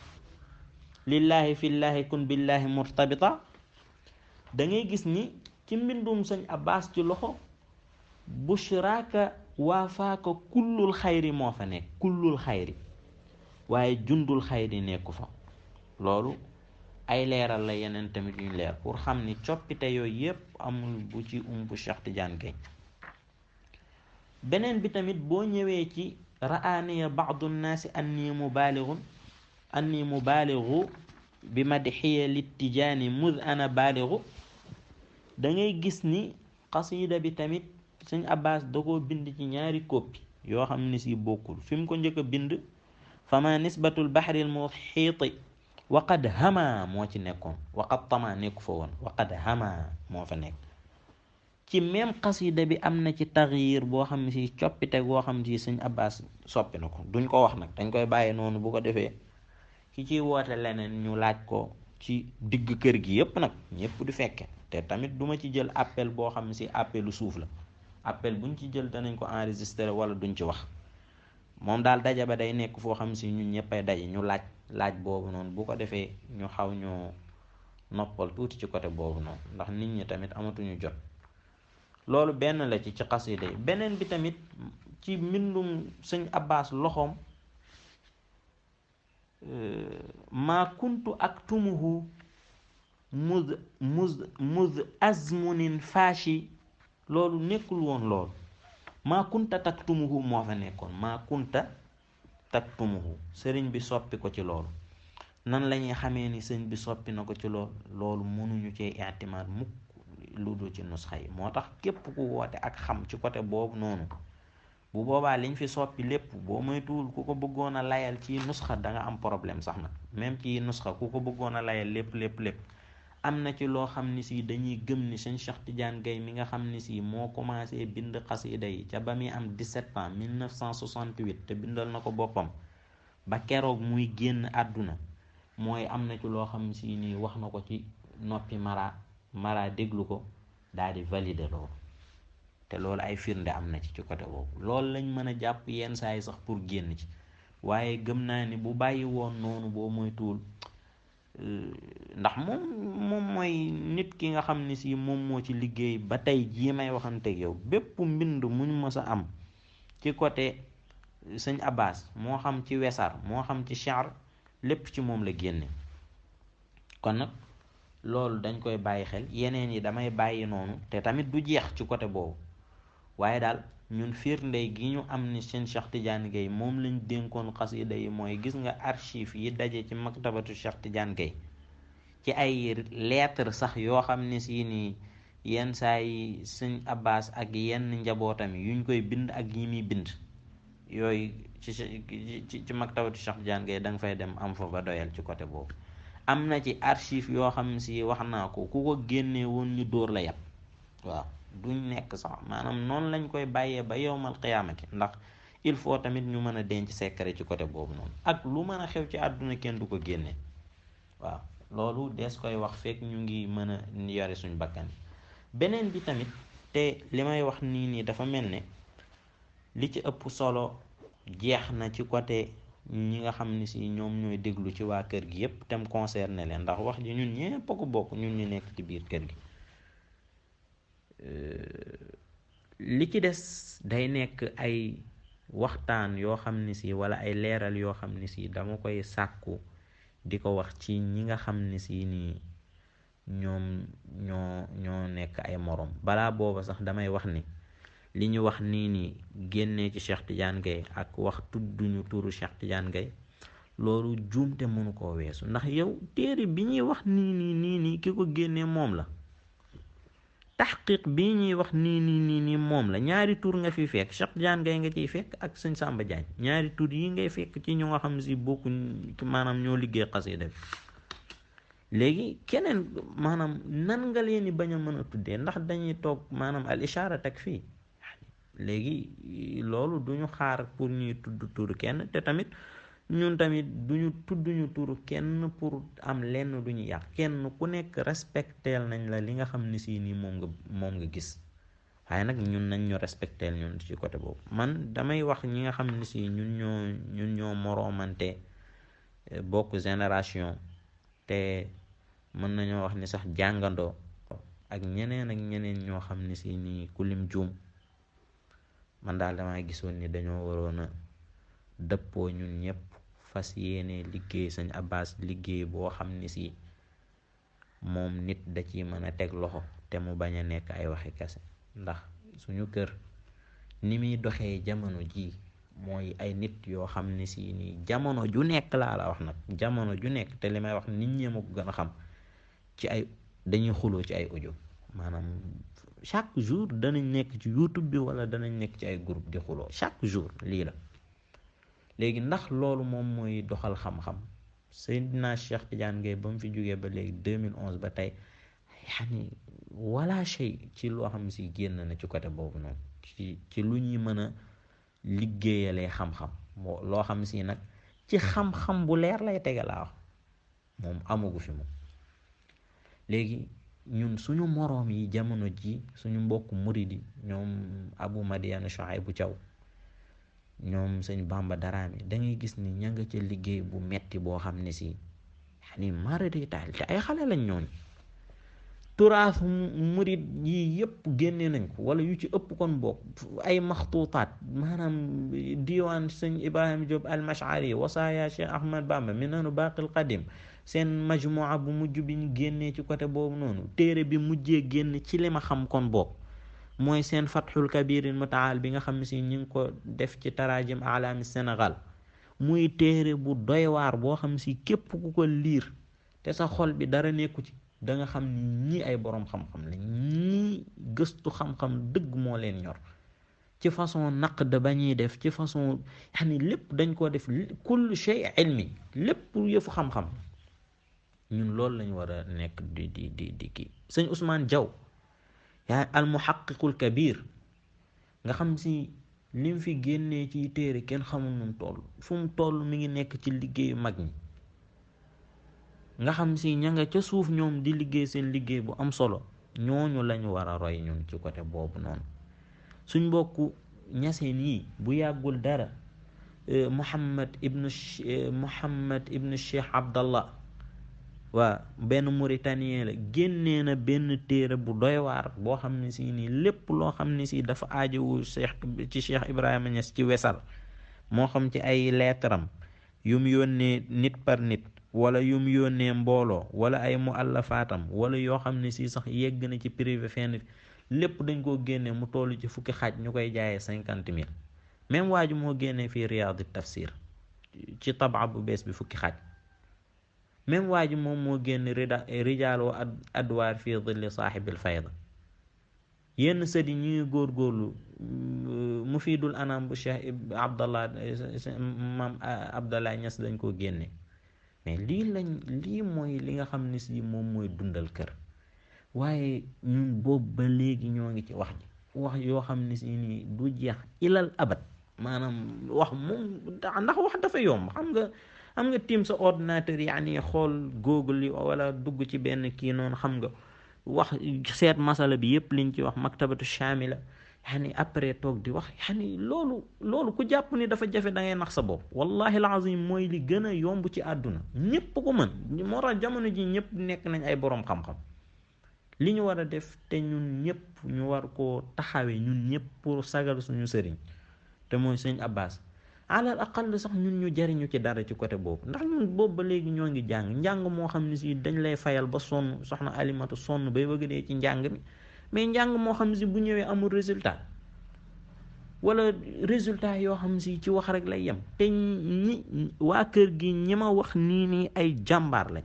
lillahi fillahi kun billahi murtabita. da ngay gis ni ci mbindum sëñ Abbas ci loxo bushraaka waafaaka kullul xayri moo fa nekk, kullul xayri, waaye jundul xayri nekku fa. loolu ay leeral la yeneen tamit yuñ leer pour xam ni coppite yooyu yépp amul bu ci umpu Cheikh Tidiane Gaye. beneen bi tamit boo ñëwee ci ra'aaniya ba'du nnaasi anni mubaaligu bi madxiya littijaani mud ana baaligu. da ngay gis ni xasida bi tamit sëñ Abbas da koo bind ci ñaari copie yoo xam ni si bokkul. fi mu ko njëkk a bind fama nisbatul bahril muhiiti waqad hama moo ci nekkoon, waqad tama nekku fa woon, waqad hama moo fa nekk. ci même xasida bi am na ci taxyir boo xam ne si coppite goo xam ne si sëñ Abbas soppi na ko. duñ ko wax nag, dañ koy bàyyi noonu. bu ko defee ki ciy woote leneen ñu laaj ko ci digg kër gi yépp nag, ñépp du fekke. te tamit duma ci jël appel boo xam ne si appelu suuf la. appel buñ ci jël danañ ko enregistré wala duñ ci wax. moom daal daje ba day nekk foo xam si ñun ñëppay daje ñu laaj boobu noonu. bu ko defee ñu xaw ñoo noppal tuuti ci côté boobu noonu, ndax nit ñi tamit amatuñu jot. loolu benn la ci xasida yi. beneen bi tamit ci mbindum sëñ Abbas loxoom maa kuntu aktumuhu muz azmunin fashi. loolu nekkul woon loolu. maa kunta taktumuhu moo fa nekkoon. maa kunta taktumuhu sëriñ bi soppi ko ci loolu. nan la ñuy xamee ni sëriñ bi soppi na ko ci loolu? loolu mënuñu cee i'timaad mukk lu dul ci nusxa yi. moo tax képp ku woote ak xam ci côté boobu noonu, bu boobaa liñ fi soppi lépp boo moytuwul ku ko bëggoon a layal ci nusxa da nga am problème sax nag. même ci nusxa ku ko bëggoon a layal lépp am na ci loo xam ni si dañuy gëm ni sëñ Cheikh Tidiane Gaye mi nga xam ni si moo commencé bind xasida yi ca ba muy am 17 ans 1968 te bindal na ko boppam ba keroog muy génn àdduna. mooy am na ci loo xam si nii wax na ko ci noppi mara déglu ko daal di valider loolu. te loolu ay firnde am na ci côté boobu. loolu lañ mën a jàpp yenn saa yi sax pour génn ci. waaye gëm naa ni bu bàyyi woon noonu boo moytuwul, ndax moom mooy nit ki nga xam ni si moom moo ci liggéey ba tey jii may waxanteeg yow. bépp mbind muñ mës a am ci côté sëñ Abbas, moo xam ci wesar moo xam ci sha'r, lépp ci moom la génne. kon nag loolu dañ koy bàyyi xel. yeneen yi damay bàyyi noonu te tamit du jeex ci côté boobu. waaye daal ñun firnde gi ñu am ni seen Cheikh Tidiane Gaye moom lañ dénkoon xasida yi mooy gis nga archive yi daje ci maktabatu Cheikh Tidiane Gaye ci ay lettre sax yoo xam ne si nii yenn saa yi sëñ Abbas ak yenn njabootam yuñ koy bind ak yi muy bind yooyu ci maktabatu Cheikh Tidiane Gaye da nga fay dem am fa ba doyal ci côté boobu. am na ci archive yoo xam ne si wax naa ko ku ko génnee woon ñu dóor la yàpp. waaw duñ nekk sax maanaam noonu lañ koy bàyyee ba yowmal qiyaamati. ndax il faut tamit ñu mën a denc secret ci côté boobu noonu. ak lu mën a xew ci àdduna kenn du ko génne. waaw loolu des koy wax fekk ñu ngi mën a yore suñ bakkan yi. beneen bi tamit te li may wax nii dafa mel ne li ci ëpp solo jeex na ci côté ñi nga xam ni si ñoom ñooy déglu ci waa kër gi yépp tem concerné leen. ndax wax ji ñun ñépp a ko bokk, ñun ñu nekk ci biir kër gi. li ci des day nekk ay waxtaan yoo xam ni si wala ay leeral yoo xam ni si dama koy sàkku di ko wax ci ñi nga xam ni si nii ñoom ñoo nekk ay morom. balaa booba sax damay wax ni li ñu wax nii génnee ci Cheikh Tidiane Gaye ak wax tudduñu turu Cheikh Tidiane Gaye, loolu juumte mënu koo weesu. ndax yow téere bi ñuy wax nii ki ko génnee moom la. taxqiq bii ñuy wax nii moom la. ñaari tur nga fi fekk, Cheikh Tidiane Gaye nga ciy fekk ak sëñ Samba Diagne. ñaari tur yi ngay fekk ci ñu nga xam si bokkuñ, maanaam ñoo liggéey xasida bi. léegi keneen maanaam nan nga leen di bañ a mën a tuddee? ndax dañuy toog maanaam al ishaara takfii. léegi loolu duñu xaar pour ñuy tudd turu kenn, te tamit ñun tamit duñu tudduñu turu kenn pour am lenn duñu yàq. kenn ku nekk respecteel nañ la li nga xam ne si nii moom nga gis, waaye nag ñun nañ ñu respecteel ñun ci côté boobu. man damay wax ñi nga xam ne si ñun ñoo moroomante bokk génération, te mën nañoo wax ni sax jàngandoo, ak ñeneen ñoo xam ne si nii ku lim juum. man daal damaa gisoon ni dañoo waroon a dëppoo ñun ñëpp fas yéene liggéey Sëñ Abbas liggéey boo xam ne si moom nit da ciy mën a teg loxo, te mu bañ a nekk ay waxi kese. ndax suñu kër ni muy doxee jamono ji mooy ay nit yoo xam ne si nii jamono ju nekk laa la wax nag, jamono ju nekk, te li may wax nit ñi ma ko gën a xam, ci ay dañuy xuloo ci ay audio. maanaam chaque jour danañ nekk ci YouTube bi wala danañ nekk ci ay groupe di xuloo chaque jour. lii la léegi ndax loolu moom mooy doxal xam-xam? Seydina Cheikh Tidiane Gaye ba mu fi jógee ba léegi 2011 ba tey yani wala shay ci loo xam si génn na ci côté boobu noonu, ci lu ñuy mën a liggéeyalee xam-xam, loo xam si nag ci xam-xam bu leer lay tege laa wax, moom amagu fi moom. léegi ñun suñu moroom yi jamono ji, suñu mbokk murid yi, ñoom Abu Madiana Shuaybu Thiaw, ñoom sëñ Bamba Daraame, da ngay gis ni ña nga ca liggéey bu metti boo xam ne si yani maradi taal, te ay xale lañ ñooñ. turaas murid yi yëpp génne nañ ko, wala yu ci ëpp kon bokk ay maxtuutaat, maanaam diwaan sëñ Ibrahima Diop al-Mash'ari, wasaaya Cheikh Ahmad Bamba, minanu baqil qadim, seen majmua bu mujj bi ñu génnee ci côté boobu noonu. téere bi mujjee génn ci li ma xam kon bokk mooy seen Fathul Kabiril Mutaal bi nga xam ne si ñu ngi ko def ci tarajim alami Sénégal. muy téere bu doy waar boo xam si képp ku ko liir te sa xol bi dara nekku ci, da nga xam ni ñii ay boroom xam-xam la, ñii gëstu xam-xam dëgg moo leen ñor, ci façon naqd ba ñuy def, ci façon yani lépp dañ koo def, kullu shay ilmi, lépp yëfu xam-xam. ñun loolu lañu war a nekk di kii. sëñ Ousmane Diaw yaa al muhaqqiqul kabir, nga xam si lim fi génnee ci téere kenn xamul nu mu toll, fu mu toll mi ngi nekk ci liggéeyu mag ñi, nga xam si ña nga ca suuf ñoom di liggéey seen liggéey bu am solo. ñooñu lañu war a roy ñun ci côté boobu noonu. suñ mbokku ñaseen yi bu yàggul dara Muhammad ibnu Cheikh Abdallah, waa benn Mauritanien la, génnee na benn téere bu doy waar boo xam ne si nii lépp loo xam ne si dafa aajowu Cheikh Ibrahima Niass ci wesal, moo xam ci ay leetaram yum yónnee nit par nit, wala yum yónnee mbooloo, wala ay muallafaatam, wala yoo xam ne si sax yegg na ci privé fenn, lépp dañ koo génnee mu toll ci fukki xaaj ñu koy jaayee 50,000. même waa ji moo génnee fii Riyaad tafsir ci tabaa bu bees bi fukki xaaj. même waa ji moom moo génn rijaal wa adwaar fii dilli saaxibil fayda. yenn sët yi ñuy góorgóorlu Mufiidul Anam bu Cheikh maam Abdallah Niass dañ koo génne. mais lii mooy li nga xam ne si moom mooy dundal kër. waaye ñun boobu ba léegi ñoo ngi ci wax yoo xam ne si nii du jeex ilal abad. maanaam wax moom ndax wax dafa yomb, xam nga tiim sa ordinateur yaani xool Google yi wala dugg ci benn kii noonu, xam nga wax seet masala bi yëpp liñ ci wax maktabatu shamila, yaani après toog di wax, yaani loolu ku jàpp ni dafa jafe da ngay nax sa bopp. wallahi alazim mooy li gën a yomb ci àdduna, ñëpp ko mën. moo tax jamono ji ñëpp nekk nañ ay boroom xam-xam. li ñu war a def te ñun ñëpp ñu war koo taxawee ñun ñëpp pour sagal suñu sëriñ te mooy sëñ Abbas, alal aqal sax ñun ñu jariñu ci dara ci côté boobu. ndax ñun boobu ba léegi ñoo ngi njàng moo xam ne si dañ lay fayal ba sonn, soxna Alimatu sonn bay bëgg dee ci njàng mi, mais njàng moo xam ne si bu ñëwee amul résultat, wala résultat yoo xam ne si ci wax rek lay yem. te waa kër gi ñi ma wax nii ay jàmbaar lañ.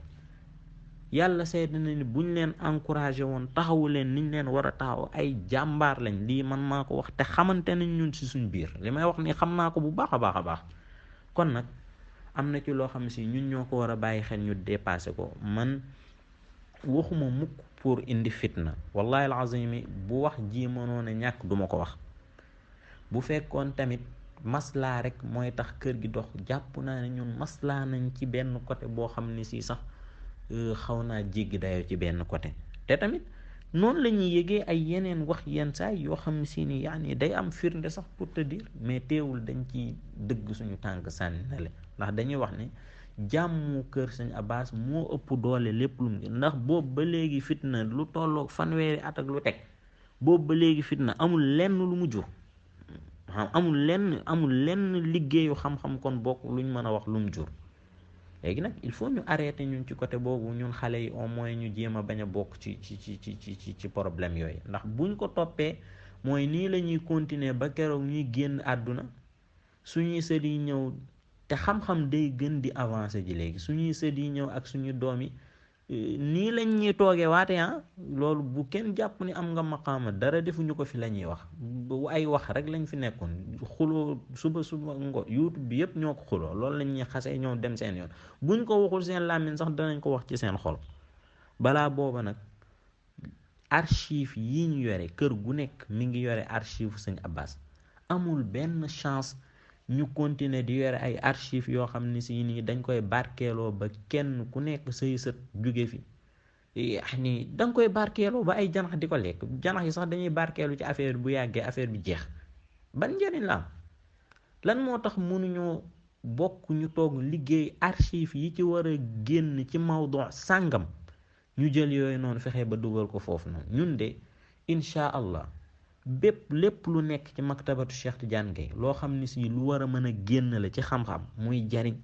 yàlla seede na ni buñ leen encouragé woon taxawu leen niñ leen war a taxaw, ay jàmbaar lañ. lii man maa ko wax te xamante nañ ñun ci suñ biir. li may wax ni xam naa ko bu baax a baax. kon nag am na ci loo xam si ñun ñoo ko war a bàyyi xel, ñu dépassé ko. man waxuma mukk pour indi fitna, wallahi alazim bu wax ji mënoon a ñàkk duma ko wax. bu fekkoon tamit maslaa rek mooy tax kër gi dox, jàpp naa ne ñun maslaa nañ ci benn côté boo xam ne si sax xaw naa jéggi dayoo ci benn côté. te tamit noonu la ñuy yëgee ay yeneen wax yenn saa yoo xam ne si ni yaani day am firnde sax pour te dire, mais teewul dañ ci dëgg suñu tànk sànni na le, ndax dañuy wax ne jàmmu kër Sëñ Abbas moo ëpp doole lépp lu mu, ndax boobu ba léegi fitna lu tolloog fanweeri at ak lu teg, boobu ba léegi fitna amul lenn lu mu jur. amul lenn liggéeyu xam-xam kon bokk luñ mën a wax lu mu jur. léegi nag il faut ñu arrêter ñun ci côté boobu, ñun xale yi au moins ñu jéem a bañ a bokk ci problème yooyu, ndax buñ ko toppee mooy nii la ñuy continuer ba keroog ñuy génn àdduna, suñuy sët yi ñëw, te xam-xam day gën di avancer ji léegi, suñuy sët yi ñëw ak suñu doom yi nii lañ ñuy toogee waate loolu bu kenn jàpp ni am nga maqaama, dara defuñu ko fi la ñuy wax, ay wax rek lañ fi nekkoon, xuloo suba YouTube bi yëpp ñoo ko xuloo, loolu lañ ñuy xasee ñoo dem seen yoon, buñ ko waxul seen làmmiñ sax danañ ko wax ci seen xol. balaa booba nag archive yi ñu yore, kër gu nekk mi ngi yore archive Sëñ Abbas, amul benn chance ñu continuer di yore ay archives yoo xam ne si nii dañ koy barkeeloo ba kenn ku nekk say sët jóge fi, ni da nga koy barkeeloo ba ay janax di ko lekk, janax yi sax dañuy barkeelu ci affaire bu yàggee affaire bi jeex. ban njëriñ la am? lan moo tax mënuñoo bokk ñu toog liggéey archives yi ci war a génn ci mawdu sàngam, ñu jël yooyu noonu fexe ba dugal ko foofu noonu. ñun de incha allah lépp lu nekk ci maktabatu Cheikh Tidiane Gaye loo xam ni si lu war a mën a génn la ci xam-xam muy jariñ,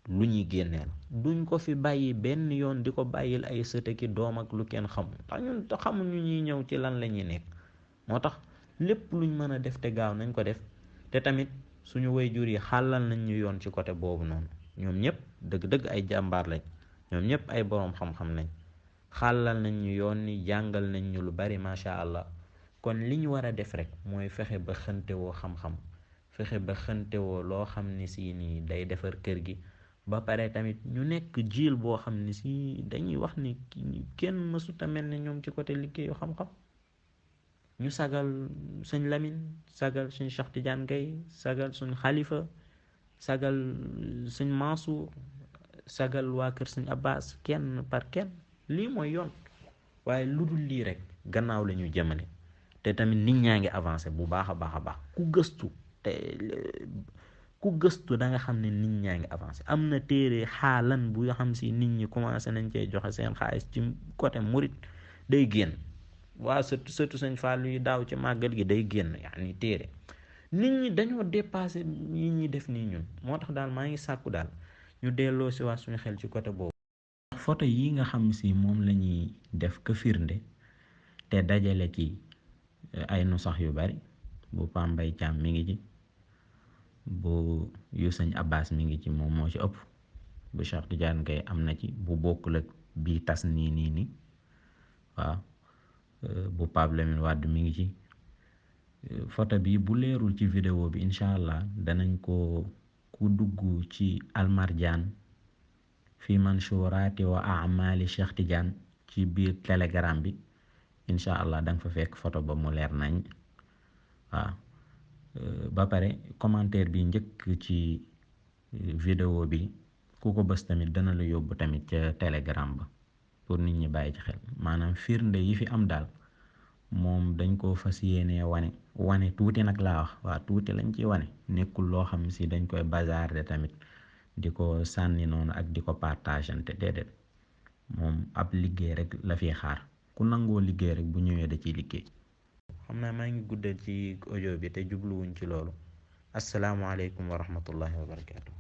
lu ñuy génneel duñ ko fi bàyyi benn yoon di ko bàyyil ay sëte ki doom ak lu kenn xamul, ndax ñun te xamuñu ñuy ñëw ci lan la ñuy nekk. moo tax lépp luñ mën a def te gaaw nañ ko def, te tamit suñu waajur yi xàllal nañ ñu yoon ci côté boobu noonu. ñoom ñëpp dëgg-dëgg ay jàmbaar lañ, ñoom ñëpp ay boroom xam-xam lañ, xàllal nañ ñu yoon ni jàngal nañ ñu lu bari macha allah. kon li ñu war a def rek mooy fexe ba xëntewoo xam-xam, fexe ba xëntewoo loo xam ni si nii day defar kër gi, ba pare tamit ñu nekk jiil boo xam ni si dañuy wax ni kenn mësuta mel ne ñoom ci côté liggéeyu xam-xam. ñu sagal suñ Lamine, sagal suñ Cheikh Tidiane Gaye, sagal suñ Xalifa, sagal suñ Mansour, sagal waa kër suñ Abbas, kenn par kenn. lii mooy yoon, waaye lu dul lii rek gannaaw la ñu jëmale. te tamit nit ñaa ngi avancé bu baax a baax ku gëstu da nga xam ne nit ñaa ngi avancé. am na téere xaalan bu xam si nit ñi commencé nañ cee joxe seen xaalis ci côté murit, day génn. waa surtout Sëñ Fallu yu daaw ci màggal gi day génn, yaani téere. nit ñi dañoo dépassé yi ñuy def nii ñun. moo tax daal maa ngi sàkku daal ñu delloo si waat suñu xel ci côté boobu. photo yi nga xam si moom la ñuy def ka firnde te dajale ci ay nu sax yu bari, bu Pambay Caam mi ngi ci, bu yu Sëñ Abbas mi ngi ci, moom moo ci ëpp, bu Cheikh Tidiane Gaye am na ci, bu bokkul ak bii tas nii waaw, bu Pape Lamine Wade mi ngi ci. photo bi bu leerul ci vidéo bi incha allah danañ ko ku dugg ci Almarjaan fi manshuraati wa amali Cheikh Tidiane ci biir telegram bi, incha allah da nga fa fekk photo ba mu leer nañ. waaw ba pare commentaire bi njëkk ci vidéo bi ku ko bës tamit dana la yóbbu tamit ca telegram ba pour nit ñi bàyyi ci xel. maanaam firnde yi fi am daal moom dañ koo fas yéenee wane tuuti nag laa wax, waaw tuuti lañ ci wane, nekkul loo xam si dañ koy bazarder tamit di ko sànni noonu ak di ko partagante, déedéet. moom ab liggéey rek la fi xaar, ku nangoo liggéey rek bu ñëwee da ciy liggéey. xam naa maa ngi guddal ci audio bi te jubluwuñ ci loolu. asalaamaaleykum wa rahmatullahi wa barakaatu.